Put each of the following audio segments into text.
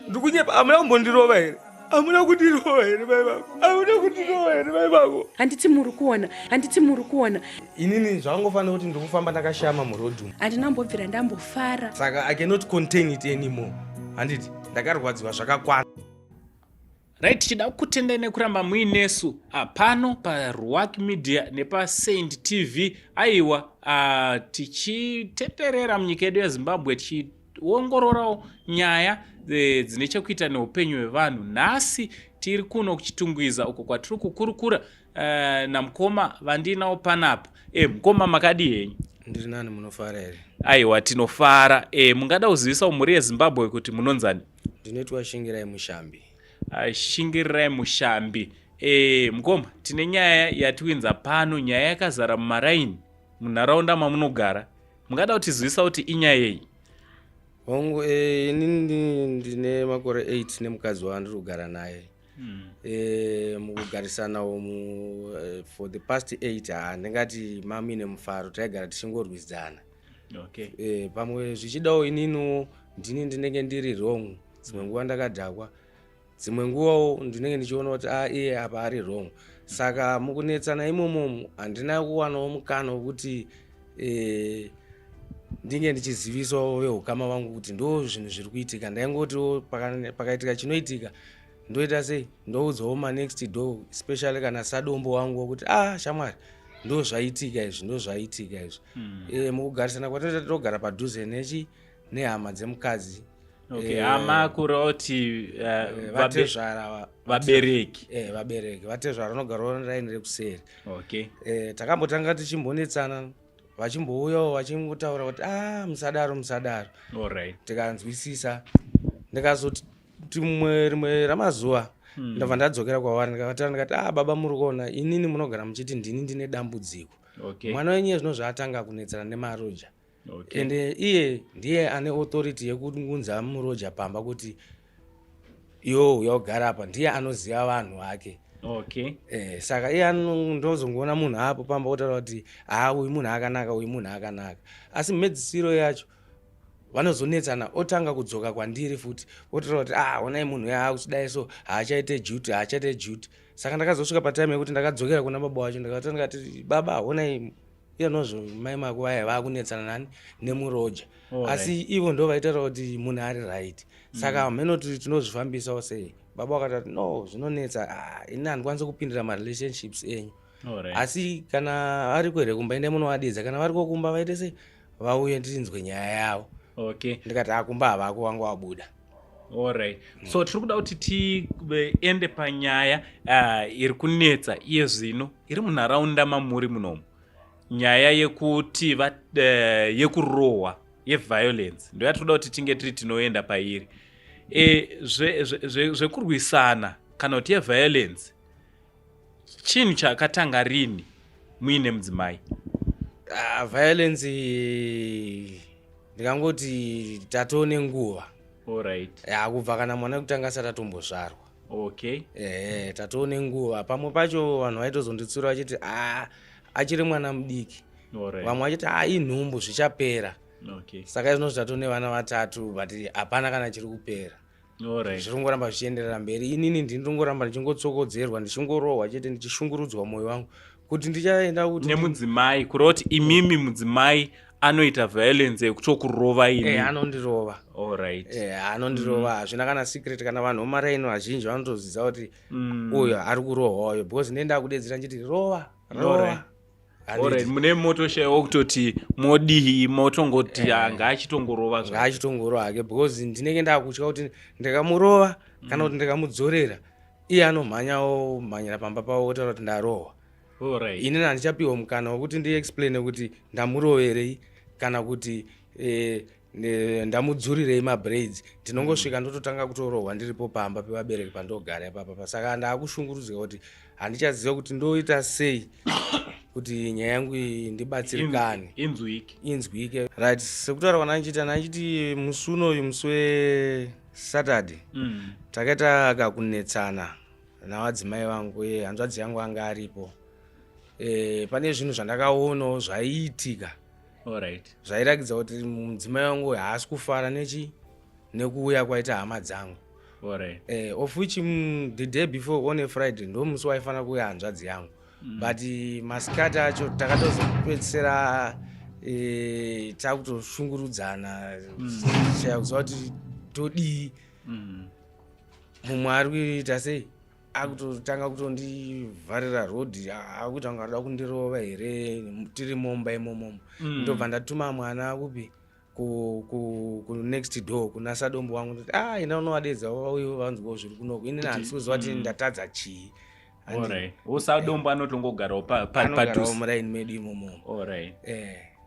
Ndikunyepa, hamuna kumbondirova here? Hamuna kundirova here mai vako? Hamuna kundirova here mai vako? Handiti muri kuona, handiti muri kuona. Inini zvakangofanira kuti ndiri kufamba ndakashama muroad umu. Handina mbobvira ndambofara. Saka I cannot contain it anymore. Handiti ndakarwadziwa zvakakwana. Right, tichida kukutendai nekuramba muinesu pano paRuak Media nepaSaint TV. Aiwa, tichiteterera munyika yedu yeZimbabwe tichiongororawo nyaya dzine chekuita neupenyu hwevanhu. Nhasi tiri kuno kuChitungwiza uko kwatiri kukurukura namukoma vandinawo panapa. Mukoma makadii henyu? Ndiri nani, munofara here? Aiwa, tinofara. Mungada kuzivisa mhuri yeZimbabwe kuti munonzani? Ndinoitwa Shingirai Mushambi. Shingirirai Mushambi. Mukoma, tine nyaya yatiwinza pano, nyaya yakazara mumaraini munharaunda mamunogara. Mungada kutizivisa kuti inyaya yei? Hongu, inini ndine makore 8 nemukadzi wandiri kugara naye. Mukugarisana umu for the past 8 handingati mamine mufaro, taigara tichingorwidzana. Pamwe zvichidawo ininiwo ndini ndinenge ndiri wrong, dzimwe nguva ndakadhakwa, dzimwe nguvawo ndinenge ndichiona kuti a iye apa ari wrong. Saka mukunetsana imomomo handina kuwanawo mukana wekuti ndinge ndichizivisawo veukama vangu kuti ndo zvinhu zviri kuitika. Ndaingotiwo pakaitika chinoitika ndoita sei, ndoudzawo manext door, especially kana sadombo wangu wekuti ah shamwari, ndo zvaitika izvi, ndo zvaitika izvi. Mukugarisana kwatinoita togara padhuze nechi nehama dzemukadzi. Hama kuroti vatezvara. Vabereki. Vabereki, vatezvara vanogarawo raini rekuseri. Okay. Takambotanga tichimbonetsana, vachimbouyawo vachingotaura kuti a musadaro, musadaro. Tikanzwisisa, ndikazoti rimwe rimwe ramazuva ndabva ndadzokera kwavari, ndikavataura ndikati, a baba, muri kuona inini munogara muchiti ndini ndine dambudziko. Mwana wenyu zvino zvaatanga kunetsana nemaroja. Ende iye ndiye ane authority yekuunza muroja pamba kuti iwo uya kugara apa, ndiye anoziva vanhu vake. Saka iye ndozongoona munhu apo pamba otaura kuti haa, uyu munhu akanaka, uyu munhu akanaka, asi mhedzisiro yacho vanozonetsana, otanga kudzoka kwandiri futi, otaura kuti ah, onai munhu uya akuchidai, so haachaite duty, haachaite duty. Saka ndakazosvika patime yekuti ndakadzokera kuna baba wacho, ndakati ndikati baba, onai iyanozvo mai mako vaya vakunetsana nani nemuroja. Asi ivo ndo vaitaura kuti munhu ari right, saka mhenoti tinozvifambisawo sei? Baba vakatati no, zvinonetsa. Ah, ini handikwanisi kupindira marelationships enyu. Asi kana variko here kumba, endai munovadidza. Kana variko kumba vaite sei, vauye ndinzwe nyaya yavo. Ndikati akumba havako, vanga vabuda. Alright. So tiri kuda kuti tiende panyaya iri kunetsa iye zvino iri munharaunda mamuri munomu, nyaya yekuti yekurohwa, yeviolence, ndo yatinoda kuti tinge tiri tinoenda pairi. Zvekurwisana kana kuti yeviolence, chinhu chakatanga rini muine mudzimai? Ah, violence ndikangoti tatone nguva. Ya, kubva kana mwana wekutanga asati atombozvarwa. Tatone nguva. Pamwe pacho vanhu vaitozonditsura vachiti a achiri mwana mudiki. Vamwe vachiti a inhumbu, zvichapera. Saka izvino tatone vana vatatu, but hapana kana chiri kupera. Zviri kungoramba zvichienderera mberi. Inini ndini ndingoramba ndichingotsokodzerwa, ndichingorohwa chete, ndichishungurudzwa mwoyo wangu kuti ndichaenda kuti Nemudzimai, kureva kuti imimi mudzimai anoita violence yekutokurova imi? Anondirova. Anondirova, hazvina kana secret. Kana vanhu vomaraini vazhinji vanotoziva kuti uyo ari kurohwa uyo, because ndenda kudedzera ndichiti rova, rova. Alright, mune motoshayiwa kutoti modii, motongoti ah, ngaachitongorova zvake. Ngaachitongorova hake, because ndinenge ndakutya kuti ndikamurova kana kuti ndikamudzorera, iye anomhanyawo mhanyira pamba pavo otaura kuti ndarohwa. Inini handichapiwa mukana wekuti ndiexplaine kuti ndamuroverei kana kuti ndamudzurirei mabraids. Ndinongosvika ndototanga kutorohwa ndiripo pamba pevabereki pandogara ipapa. Saka ndaakushungurudzika kuti handichaziva kuti ndoita sei kuti nyaya yangu iyi ndibatsirikane. Inzwike. Inzwike, right. Sekutaura kwandandichiita, ndachiti musi unoyu, musi weSaturday, takaita kakunetsana navadzimai vangu. Hanzvadzi yangu anga aripo. Pane zvinhu zvandakaonawo zvaiitika zvairakidza kuti mudzimai wangu haasi kufara nechi. Nekuuya kwaita hama dzangu. Of which the day before, on a Friday, ndo musi waifanira kuuya hanzvadzi yangu. But masikati acho takatozopedzisira takutoshungurudzana. Shaya kuziva kuti todii. Mumwe ari kuita sei, akutotanga kutondivharira road, akuita kunge arida kundirova here tiri mumba imomomo. Ndobva ndatuma mwana kupi, kunext door kuna sadombo wangu, ndoti, "Ah, ina unovadedza vauye vanzwawo zviri kunoko. Inini handisi kuziva kuti ndatadza chii." Usadombo anotongogarawo padhuze muraini medu imomo.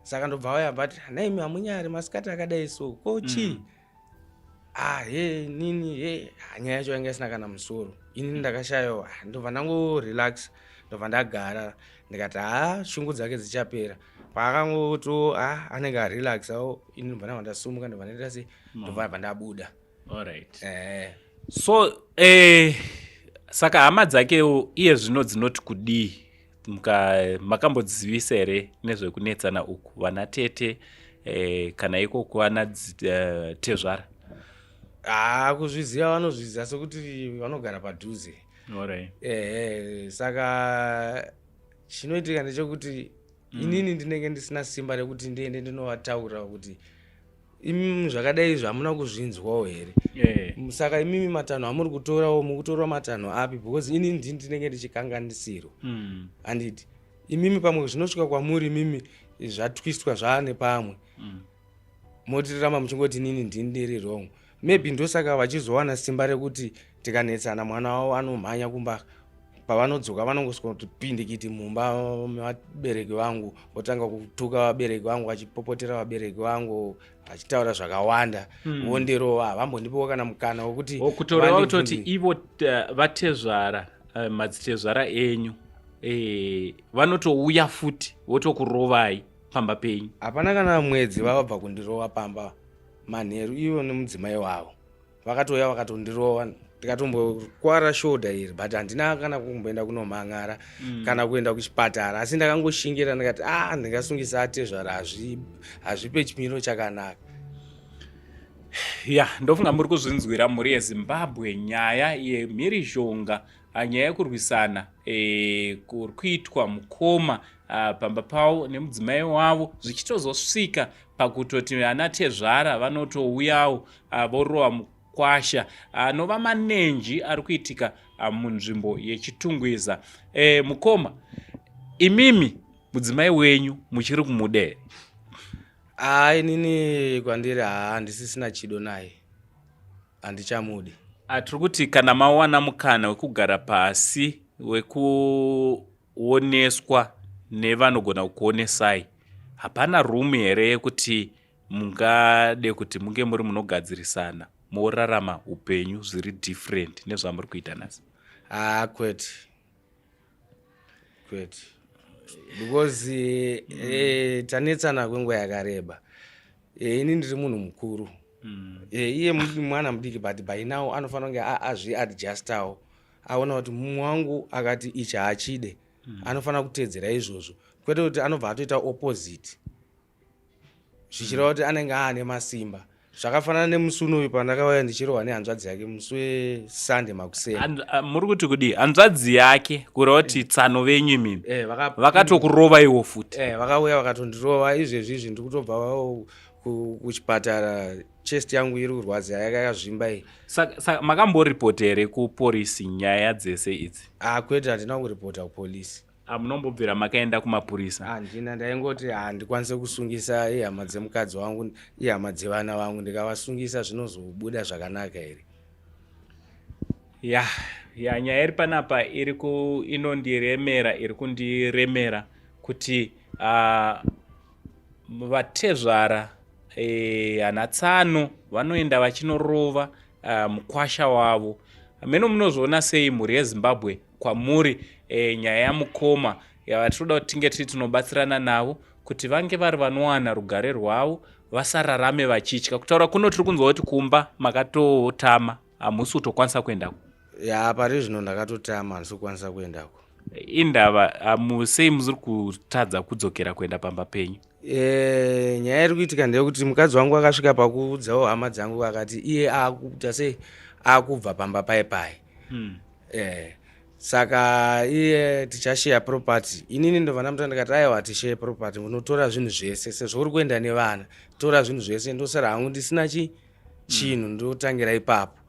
Saka ndobva vauya, but naimi hamunyari masikati akadai so ko chii? Ah, he nini he, nyaya yacho yanga isina kana musoro. Inini ndakashayawo, ndobva ndangorelax, ndobva ndagara, ndikati, "Ha, shungu dzake dzichapera paakangoto a anenge arelaxawo." Ini ndobva ndabva ndasumuka, ndobva ndaita sei, ndobva bva ndabuda. So saka hama dzakewo iye zvino dzinoti kudii? Makambodzivisa here nezvekunetsana uku, vana tete kana iko vana tezvara? Ha, kuzviziva vanozviziva, sekuti vanogara padhuze. Saka chinoitika ndechekuti inini ndinenge ndisina simba rekuti ndiende ndinovataurira kuti, "Imimi zvakadai izvi hamuna kuzvinzwawo here?" Saka imimi matanho amuri kutorawo, mukutora matanho api? Because inini ndini ndinenge ndichikanganisirwa. Handiti imimi pamwe zvinosvika kwamuri imimi zvatwistwa zvaane pamwe, motiramba muchingoti inini ndini ndiri wrong. Maybe ndosaka vachizowana simba rekuti tikanetsana mwana wavo anomhanya kumba. Pavanodzoka vanongosvika kuti pindikiti mumba mevabereki vangu, votanga kutuka vabereki vangu, vachipopotera vabereki vangu, vachitaura zvakawanda. Vondirova, havambondipiwo kana mukana wekuti Kutoreva kutoti ivo vatezvara, madzitezvara enyu, vanotouya futi votokurovai pamba penyu? Hapana kana mwedzi vavabva kundirova pamba manheru, ivo nemudzimai wavo vakatouya vakatondirova, ndikatombokwara shoulder iri, but handina kana kumboenda kunomhan'ara kana kuenda kuchipatara, asi ndakangoshingira, ndikati, "A, ah, ndingasungisa atezvara, hazvipe chimiro chakanaka." Ya, ndofunga muri kuzvinzwira, mhuri yeZimbabwe, nyaya yemhirizhonga, nyaya yekurwisana kuri kuitwa mukoma pamba pavo nemudzimai wavo, zvichitozosvika pakutoti ana tezvara vanotouyawo vorova mukwasha, anova manenji ari kuitika munzvimbo yeChitungwiza. Mukoma, imimi mudzimai wenyu muchiri kumuda here? Haa, inini kwandiri, haa, handisisina chido naye, handichamudi. Tiri kuti kana mawana mukana wekugara pasi, wekuoneswa nevanogona kukuonesai, hapana room here yekuti mungade kuti munge muri munogadzirisana, morarama upenyu zviri different nezvamuri kuita nhasi? Haa, kwete, kwete, because tanetsana kwenguva yakareba. Ini ndiri munhu mukuru. Iye mwana mudiki, but by now anofanira kunge azviadjustawo, aona kuti mumwe wangu akati ichi haachide, anofanira kuteedzera izvozvo, kwete kuti anobva atoita opposite, zvichireva kuti anenge aane masimba. Zvakafanana nemusi unoyu pandakauya ndichirohwa nehanzvadzi yake musi weSunday makuseni. Muri kuti kudii? Hanzvadzi yake, kureva kuti tsano venyu imimi, vakatokurova iwo futi? Vakauya vakatondirova. Izvezvi izvi ndiri kutobva kuchipatara, chest yangu iri kurwadza, yakazvimba iyi. Saka makamboripota here kuporisi nyaya dzese idzi? Ah, kwete, handina kuripota kupolisi. Hamunombobvira makaenda kumapurisa? Handina, ndaingoti handikwanise kusungisa ihama dzemukadzi wangu, ihama dzevana vangu. Ndikavasungisa zvinozobuda zvakanaka here? Ya, nyaya iri panapa iri ku inondiremera, iri kundiremera kuti vatezvara, hana tsano vanoenda vachinorova mukwasha wavo. Meno munozviona sei, mhuri yeZimbabwe? Kwamuri, nyaya yamukoma yavatinoda kuti tinge tiri tinobatsirana navo kuti vange vari vanowana rugare rwavo, vasararame vachitya. Kutaura kuno tiri kunzwa kuti kumba makatotama, hamusi kutokwanisa kuendako. Ya, pari zvino ndakatotama, handisi kukwanisa kuendako. Indava sei musiri kutadza kudzokera kuenda pamba penyu? Nyaya iri kuitika ndeyekuti mukadzi wangu akasvika pakuudzawo hama dzangu, akati iye akuita sei, akubva pamba pai pai. Saka iye tichasheya property. Inini ndobva ndamuta ndikati, "Aiwa, tisheye property, unotora zvinhu zvese sezvo uri kuenda nevana. Tora zvinhu zvese, ndosara hangu ndisina chinhu, ndotangira ipapo,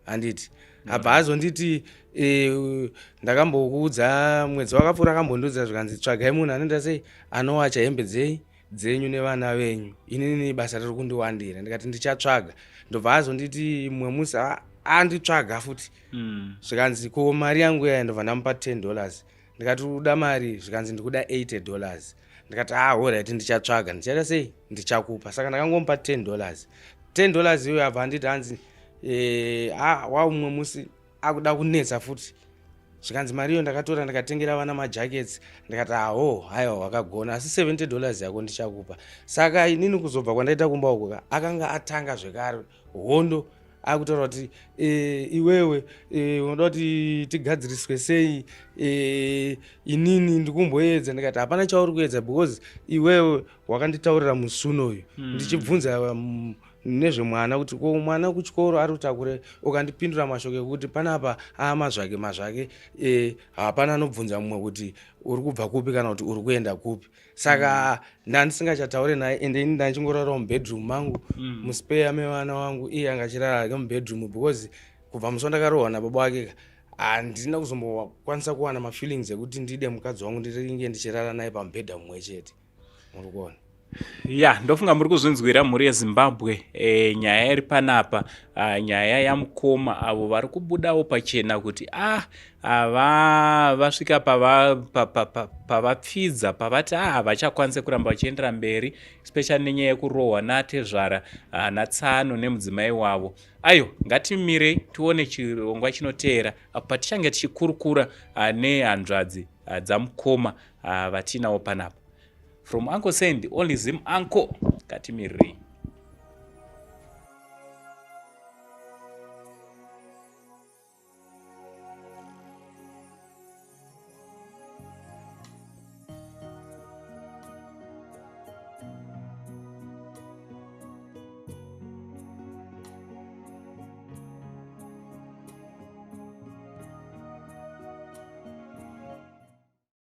handiti?" Abva azonditi, "Ndakambokuudza mwedzi wakapfuura." Akambondiudza zvikanzi, "Tsvagai munhu anoita sei, anowacha hembe dzei dzenyu nevana venyu. Inini basa riri kundiwandira." Ndikati, "Ndichatsvaga." Ndobva azonditi mumwe musi anditsvaga futi. Zvikanzi, "Ko mari yangu yaya?" Ndobva ndamupa $10. Ndikati, "Uda mari?" Zvikanzi, "Ndikuda $80." Ndikati, "Ah, alright, ndichatsvaga, ndichaita sei, ndichakupa." Saka ndakangomupa $10. $10 iyoyo, abva anditi hanzi, ah, waumwe musi akuda kunetsa futi. Zvikanzi, "Mari iyo ndakatora ndikatengera vana majackets." Ndikati, "Aho, haiwa, wakagona, asi $70 yako ndichakupa." Saka inini kuzobva kwandaita kumba uko ka, akanga atanga zvekare hondo, akutaura kuti, "Iwewe unoda kuti tigadziriswe sei? Inini ndikumboedza." Ndikati, "Hapana chauri kuedza, because iwewe wakanditaurira musuno uyu ndichibvunza nezvemwana kuti ko mwana kuchikoro ari kutakure, ukandipindura mashoko ekuti panapa amazvake mazvake, hapana anobvunza mumwe kuti uri kubva kupi kana kuti uri kuenda kupi." Saka ndandisingachataure naye, ende ini ndachingorarawo mubedroom mangu, muspare mevana wangu. Iye anga achirara hake mubedroom, because kubva musi wandakarohwa nababa wake ka, handina kuzombokwanisa kuwana mafeelings ekuti ndide mukadzi wangu, ndiringe ndichirara naye pamubhedha mumwe chete. Muri kuona? Ya, ndofunga muri kuzvinzwira, mhuri yeZimbabwe. Nyaya iri panapa, nyaya yamukoma avo vari kubudawo pachena kuti ava vasvika pavapfidza, pavati havachakwanisi kuramba vachiendera mberi, especially nenyaya yekurohwa natezvara, natsano nemudzimai wavo. Ayo, ngatimirei tione chirongwa chinoteera apo patichange tichikurukura nehanzvadzi dzamukoma vatinawo panapa. From Uncle Send, only Zim Uncle. Ngatimirei.